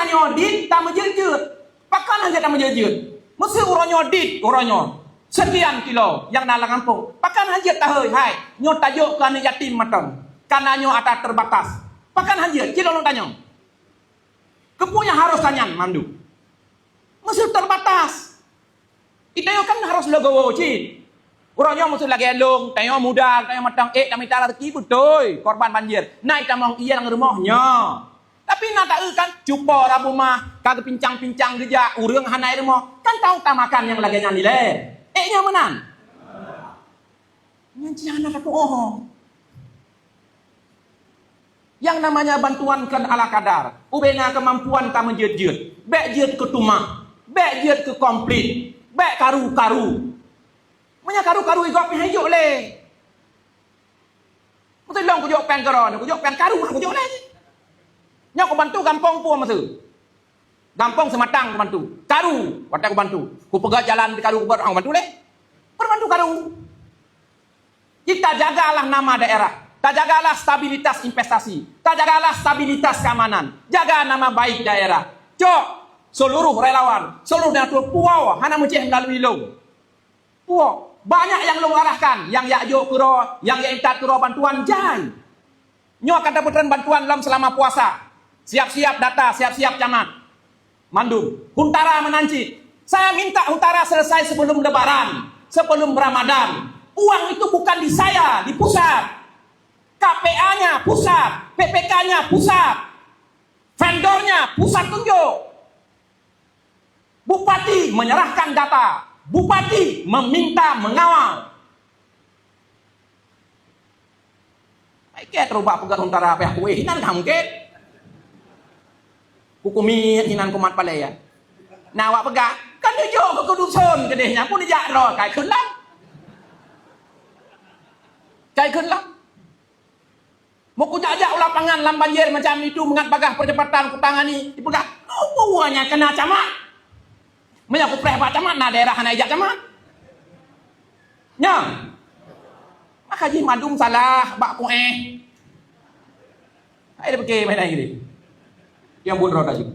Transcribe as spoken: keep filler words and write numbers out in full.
Nyoe dit tameujeuet-jeuet. Pakon hana jeuet tameujeuet-jeuet? Meuseu uroe nyoe dit, uroe nyoe sekian kilo nyang na lam gampông. Pakon hana jeuet tahôi, hai, nyoe tajok keu aneuk yatim mantong. Karena nyoe atra terbatas. Pakon hana jeuet? Cit lôn tanyong. Keupeue nyang harôh tanyan mandum? Meuseu terbatas. Tanyoe kan harôh legowo cit. Uroe nyoe meuseu lagèe lôn, tanyoe muda, tanyoe mantong ék tamita raseuki beutôi, korban banjir. Na itamong ié lam rumoh nyoe. Tapi na taeu kan, cupo rab beumah, ka geupincang-pincang geujak, ureueng hana i rumoh. Kan tau tamakan nyang lagèe nyan ilèe. Ék nyan meunan? Nyan cit hana tapuôh. Yang namanya bantuan kan ala kadar. Ubena kemampuan tameujeuet-jeuet. Bèk jeuet keu tumoh. Bèk jeuet keu komplit. Bèk karu-karu. Meunyoe karu-karu i gob pih han jok lé. Meuseu lôn kujok péng keudroe, kujok péng karu, kujok lé. Nyoe kubantu gampông peue meuseu? Gampông Seumatang kubantu. Karu, watèe kubantu. Kupeugöt jalan di karu kubuet, han kubantu lé. Peubantu karu. Kita jagalah nama daerah. Tajagalah stabilitas investasi. Tajagalah stabilitas keamanan. Jaga nama baik daerah. Cok, seluruh relawan, seluruh donatur puwoe hana meucéh melalui lôn. Puwoe, banyak nyang lôn arahkan, nyang jak jok keudroe, nyang jak intat keudroe bantuan jai. Nyoe ka tapeutrön bantuan lom seulama puasa. Siap-siap data, siap-siap camat. Mandum. Huntara meunan cit. Saya minta huntara selesai sebelum Lebaran, sebelum Ramadan. Uang itu bukan di saya, di pusat. K P A-nya pusat, P P K-nya pusat. Vendornya pusat tunjuk. Bupati menyerahkan data. Bupati meminta mengawal. Hai kèe teurubak peugah huntara payah kueh, inan ka mungken. Kukumiet inan kumat palèe ya. Nah, awak peugah, kan neujok keu dusun keudeh nyan pun jak droe kai kheun lam. Kai kheun lam. Meukujak-jak u lapangan lam banjir macam itu, mangat bagaih percepatan kutangani, dipeugah, "Oh, buah nyan kena camat." Meunyoe kupreh bak camat, na daerah hana ijak camat. Nyan. Maka jih mandum salah bak kueh. Hai dipike main air. Yang buôn roda jih.